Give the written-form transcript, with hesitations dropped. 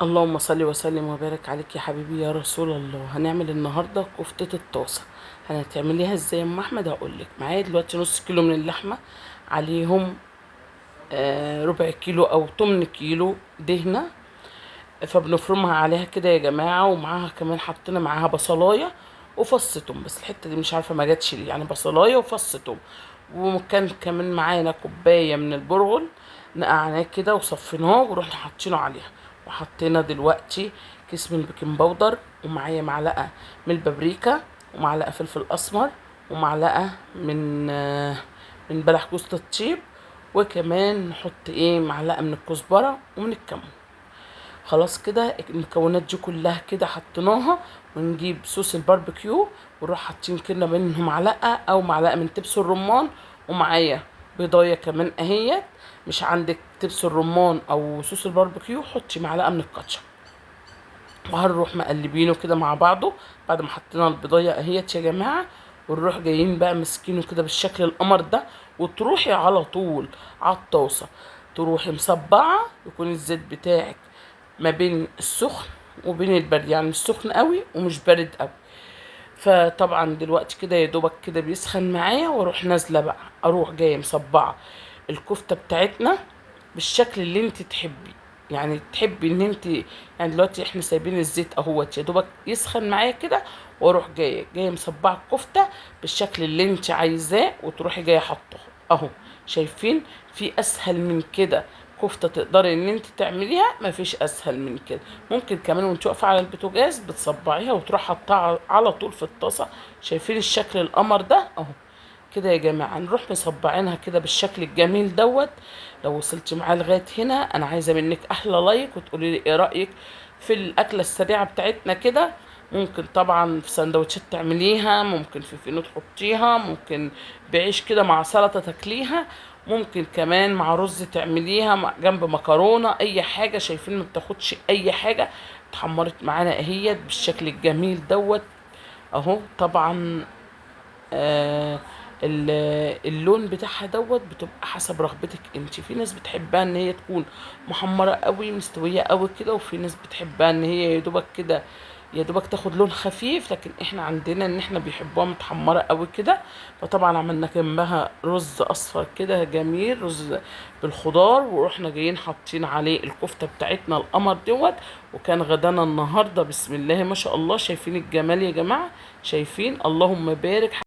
اللهم صل وسلم وبارك عليك يا حبيبي يا رسول الله. هنعمل النهارده كفتة الطاسة. هنعمليها ازاي يا ام احمد؟ هقولك. معايا دلوقتي نص كيلو من اللحمة، عليهم ربع كيلو او تمن كيلو دهنة، فبنفرمها عليها كده يا جماعة. ومعاها كمان حطينا معاها بصلاية وفص توم، بس الحتة دي مش عارفة ما جاتش ليه، يعني بصلاية وفص توم. وكان كمان معانا كوباية من البرغل نقعناه كده وصفيناه ورحنا حاطينه عليها. وحطينا دلوقتي كيس من البيكنج باودر، ومعايا معلقة من البابريكا، ومعلقة فلفل أسمر، ومعلقة من بلح جوز الطيب، وكمان نحط معلقة من الكزبرة ومن الكمون. خلاص كده المكونات دي كلها كده حطيناها. ونجيب صوص الباربيكيو ونروح حاطين كده منه معلقة أو معلقة من تبس الرمان، ومعايا بيضاية كمان اهيت. مش عندك تبس الرمان أو صوص الباربيكيو حطي معلقة من الكاتشب. وهنروح مقلبينه كده مع بعضه بعد ما حطينا البيضايه اهيت يا جماعة. ونروح جايين بقى ماسكينه كده بالشكل القمر ده، وتروحي على طول على الطاسه، تروحي مصبعه، يكون الزيت بتاعك ما بين السخن وبين البرد، يعني مش سخن قوي ومش بارد قوي. فطبعا دلوقتي كده يا دوبك كده بيسخن معايا، واروح نازله بقى، اروح جاية مصبعه الكفتة بتاعتنا بالشكل اللي انت تحبيه. يعني تحبي ان انت، يعني دلوقتي احنا سايبين الزيت اهوت يا دوبك يسخن معايا كده، واروح جاية مصبعه الكفتة بالشكل اللي انت عايزاه، وتروحي جاية حاطاها اهو. شايفين في اسهل من كده كفته تقدري ان انت تعمليها؟ مفيش اسهل من كده. ممكن كمان وانت واقفة على البوتاجاز بتصبعيها وتروح حاطاها على طول في الطاسه. شايفين الشكل القمر ده اهو كده يا جماعة؟ نروح مصبعينها كده بالشكل الجميل دوت. لو وصلتي معايا لغاية هنا انا عايزه منك احلى لايك، وتقولي لي ايه رايك في الاكلة السريعة بتاعتنا كده. ممكن طبعا في سندوتشات تعمليها، ممكن في فينو تحطيها، ممكن بعيش كده مع سلطة تاكليها، ممكن كمان مع رز تعمليها، مع جنب مكرونه، اي حاجة. شايفين ما بتاخدش اي حاجة، اتحمرت معانا اهيت بالشكل الجميل دوت اهو. طبعا اللون بتاعها دوت بتبقى حسب رغبتك انت. في ناس بتحبها ان هي تكون محمرة قوي مستوية قوي كده، وفي ناس بتحبها ان هي يا دوبك كده، يا دوبك تاخد لون خفيف. لكن احنا عندنا ان احنا بيحبوها متحمره قوي كده. فطبعا عملنا جنبها رز اصفر كده جميل، رز بالخضار، ورحنا جايين حاطين عليه الكفتة بتاعتنا القمر دوت. وكان غدانا النهارده بسم الله ما شاء الله. شايفين الجمال يا جماعة؟ شايفين؟ اللهم بارك.